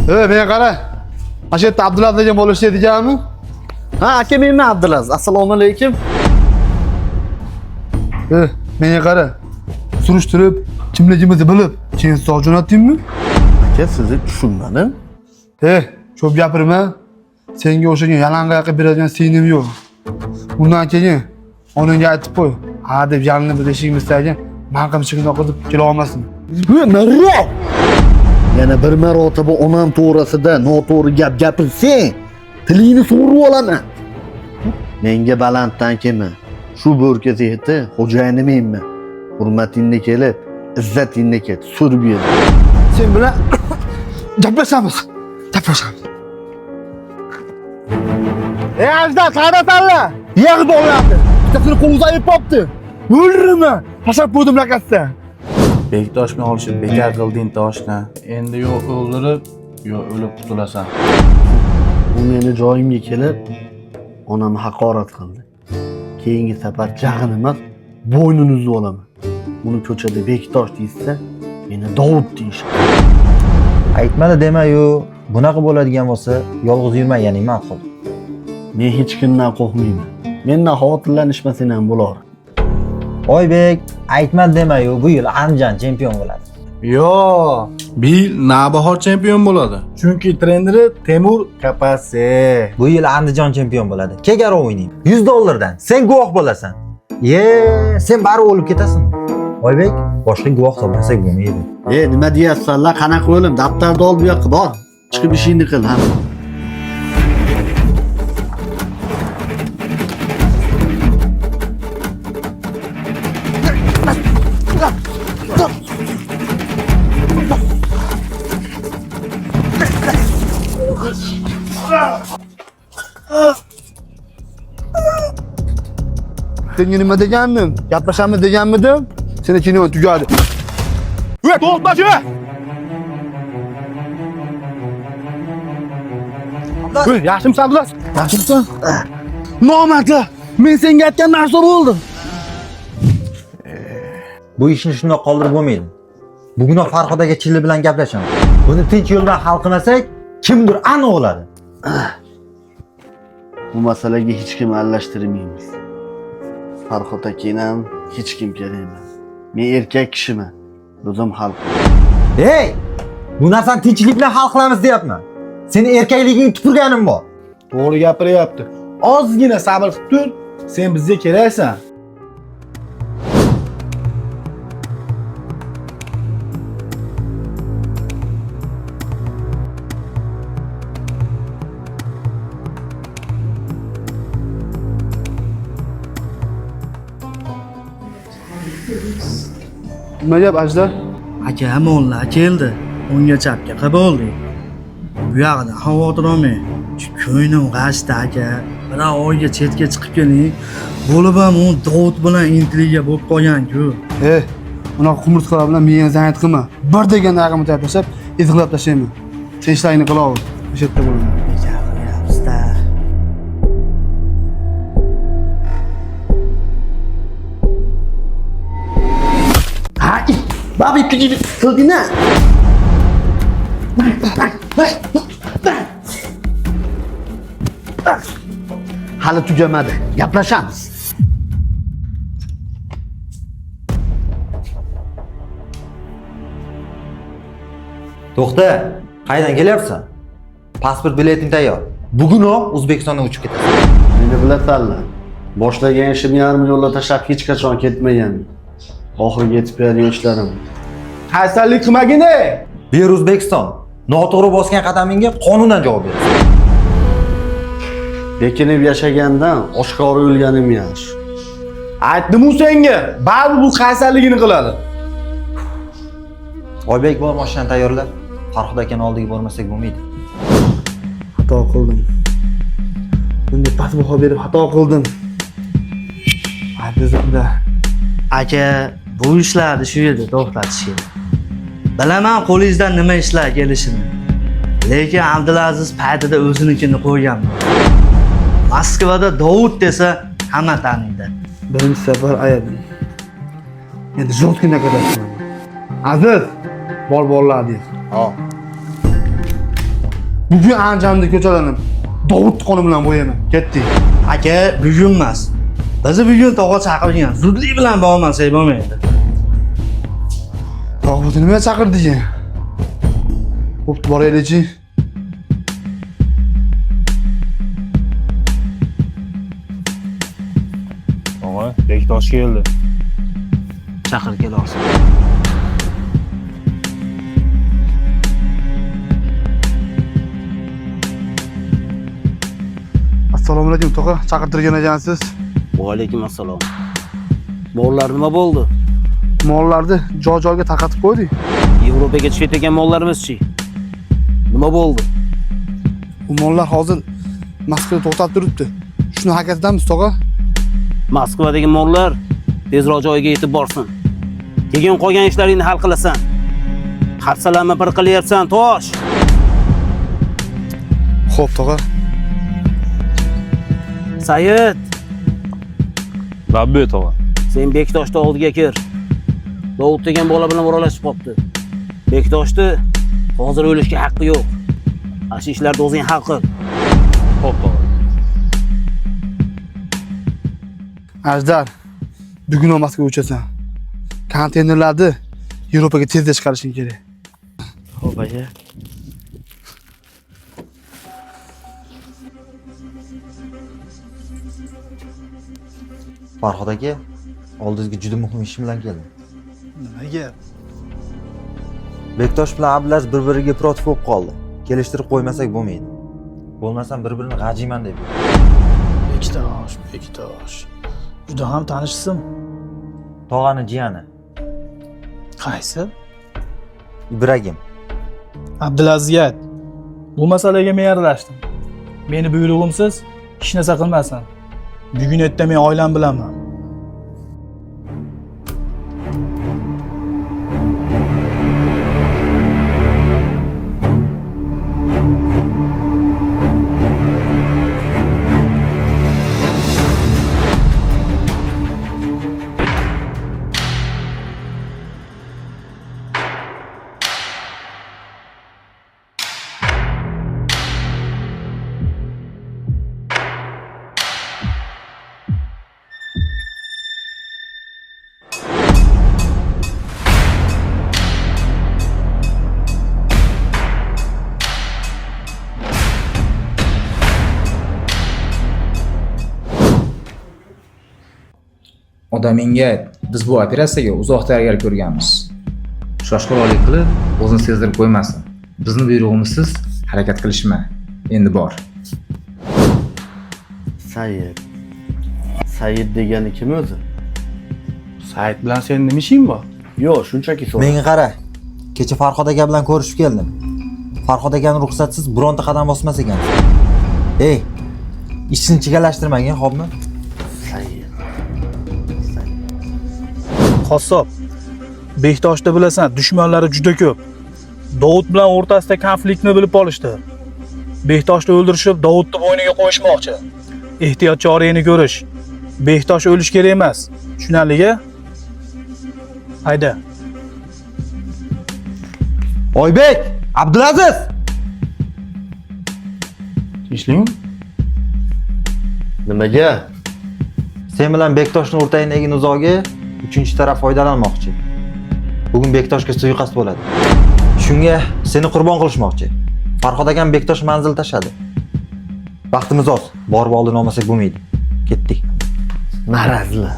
Menga qara. Mana shu yerda Abdulaziz degan bola ishlaydiganmi? Ha, aka menman Abdulaziz. Assalomu alaykum. Menga qara. Surishtirib, kimligimizni bilib, keyin sog' jo'natdingmi? Aka, sizni tushunmadim. Ko'p gapirma. Senga o'xshagan yalang'oyoqqa beradigan singlim yo'q. Undan keyin onangga aytib qo'y. Ha deb yalinib biz eshigimizdagi man qamchigini oqizib kela olmasin. Nari! Yana bir marotaba onam to'g'risida noto'g'ri gap gapirsang, tilingni sug'urib olaman. Menga balanddan kelma. Shu bo'rka zehti xo'jayini menman. Hurmatingni kelib, izzatingni ket, surib yer. Sen bilan gaplashamiz. Gaplashamiz. Ey Ajdar, qarasanlar. Yig'ib olyapti. Bittasini qo'lga ayib popti. O'ldirma. Tashlab qo'ydim lakasda. Bektoshni olishib bekor qilding toshni. Endi yo o'ldirib, yo o'lib qutulasan. U meni joyimga kelib, onamni haqorat qildi. Keyingi safar jag'ini emas, bo'ynini uzib olaman. Uni ko'chada Bektosh deyishsa, meni Dovud deyishadi. Aytmadi demayu, bunaqa bo'ladigan bo'lsa, yolg'iz yurmaganing ma'qul. Men hech kimdan qo'rqmayman. Mendan xavotirlanishmasang ham bo'lar. Oybek, aytmadi demayu, bu yil Andijan chempion bo'ladi. Yo, Bil Navbahor chempion bo'ladi. Chunki treneri Temur Kapase. Bu yil Andijon chempion bo'ladi. Kegarov o'ynaydi. 100 dollardan. Sen guvoh bo'lasan. Ye, sen baribir o'lib ketasan. Oybek, boshqa guvoh topmasak bo'lmaydi. Nima deyapsanlar? Qanaqa o'lim? Daftarni ol bu yoqqa bor. Chiqib ishingni qil, ha. Senga nima degandim? Gaplashamiz deganmidim? Seni kino tugadi. To'xtachi! Yaxshimisan Abdulaziz? Yaxshimisan? Nomardlar! Men senga aytgan narsa bo'ldi. Bu ishni shundoq qoldirib bo'lmaydi. Bugunoq Farhod aka Chilli bilan gaplashaman. Buni tinch yo'l bilan hal qilmasak, kimdir aniq o'ladi. Bu masalaga hech kim aralashtirmaymiz. Farhod akani ham hech kim kerak emas. Men erkak kishiman. O'zim hal qilaman. Ey! Bu narsani tinchlik bilan hal qilamiz deyapman. Seni erkakligingni tupurganim bor. To'g'ri gapiryapti. Ozgina sabr qilib tur, sen bizga keraksan. Nima gap Ajdar? Aka, mollar keldi. O'ngga chapga qilib bo'ldik. Bu yog'idan xavotir olmang. Ko'nglim g'ashdi aka. Bir oyga chetga chiqib keling. Bo'lib ham u Dovud bilan intriga bo'lib qolgan-ku. Unaqa qumursqalar bilan miyangni zanit qilma. Bir deganda ag'imni tashlab, izg'ilab tashlayman. Sen ishlaringni qilaver. O'sha yerda bo'laman. Bekor qilyapsiz-da. Ha, bab ikkinchi qilding-a? Hali tugamadi. Gaplashamiz. To'xta, qayerdan kelyapsan? Pasport bileting tayyor. Bugunoq O'zbekistondan uchib ketasan. Meni bilasanlar. Boshlagan ishimni yarim yo'lda tashlab hech qachon ketmaganman. Oxiriga yetib beradigan ishlarim. Qaysarlik qilmagin ey. Bu yer O'zbekiston. Noto'g'ri bosgan qadamingga qonunan javob berasan. Bekinib yashagandan oshkora o'lganim yaxshi. Aytdim-u senga, baribir bu qaysarligini qiladi. Oybek, bor mashinani tayyorla. Farhod akani oldiga bormasak bo'lmaydi. Xato qildim. Bunday past baho berib xato qildim. Aybizimda. Aka, bu ishlarni shu yerda to'xtatish kerak. Bilaman qo'lingizdan nima ishlar kelishini. Lekin Abdulaziz paytida o'zinikini qo'ygan. Moskvada Dovud desa hamma taniydi. Birinchi safar ayadim. Endi жёсткий наказать qilaman. Aziz, bor bolalar deydi. Ha. Bugun Andijonda ko'chalarni Dovud qoni bilan bo'yayman. Ketdik. Aka, bugun emas. Bizni bugun tog'a chaqirgan. Zudlik bilan bormasak bo'lmaydi. Dovudni nima chaqirding? Bo'pti, boraylikchi. Tog'a, Bektosh keldi. Chaqir kela olsin. Assalomu alaykum tog'a, chaqirtirgan ekansiz. Va alaykum assalom. Mollar nima bo'ldi? Mollarni joy-joyga tarqatib qo'ydik. Yevropaga tushayotgan mollarimiz-chi? Nima bo'ldi? Bu mollar hozir Moskvada to'xtab turibdi. Shuni harakatidamiz tog'a. Moskvadagi mollar tezroq joyiga yetib borsin. Keyin qolgan ishlaringni hal qilasan. Hafsalamni bir qilyapsan, tosh. Xo'p tog'a. Sayid, Labbay tog'a. sen Bektoshni oldiga kir. Dovud degan bola bilan o'ralashib qopti. Bektoshni hozir o'lishga haqqi yo'q. Ana shu ishlarni o'zing hal qil. Xo'p tog'a. Ajdar, bugun Moskvaga uchasan. Konteynerlarni Yevropaga tezda chiqarishing kerak. Xo'p aka. Farhod aka, oldingizga juda muhim ishim bilan keldim. Nimaga? Bektosh bilan Abdulaziz bir-biriga protiv bo'lib qoldi. Kelishtirib qo'ymasak bo'lmaydi. Bo'lmasam bir-birini g'ajiyman deb. Bektosh, Bektosh. Juda ham tanishsin. Tog'ani jiyani Qaysi? Ibragim. Abdulazizga ayt. Bu masalaga men aralashdim. Meni buyrug'imsiz hech narsa qilmasin. Bugun erta men oilam bilanman. Odamingga ayt, biz bu operatsiyaga uzoq tayyorgarlik ko'rganmiz. Shoshqaloqlik qilib, o'zini sezdirib qo'ymasin. Bizni buyrug'imizsiz harakat qilishma. Endi bor. Sayid. Sayid degani kim o'zi? Sayid bilan sen nima ishing bor? Yo'q, shunchaki so'radim. Menga qara. Kecha Farhod aka bilan ko'rishib keldim. Farhod akani ruxsatsiz bironta qadam bosmas ekan. Ey, ishni chigallashtirmagin, xo'pmi? Sayid. Qassob. Bektoshda bilasan, dushmanlari juda ko'p. Dovud bilan o'rtasida konfliktni bilib olishdi. Bektoshni o'ldirishib, Dovudni bo'yniga qo'yishmoqchi. Ehtiyot chorani ko'rish. Bektosh o'lish kerak emas. Tushunarli-a? Hayda. Oybek, Abdulaziz! Tinchlikmi? Nimaga? Sen bilan Bektoshning o'rtangdagi nizoga uchinchi taraf foydalanmoqchi. Bugun Bektoshga suiqasd bo'ladi. Shunga seni qurbon qilishmoqchi. Farhod akam Bektosh manzil tashadi. Vaqtimiz oz, borib oldini olmasak bo'lmaydi. Ketdik. Marazli.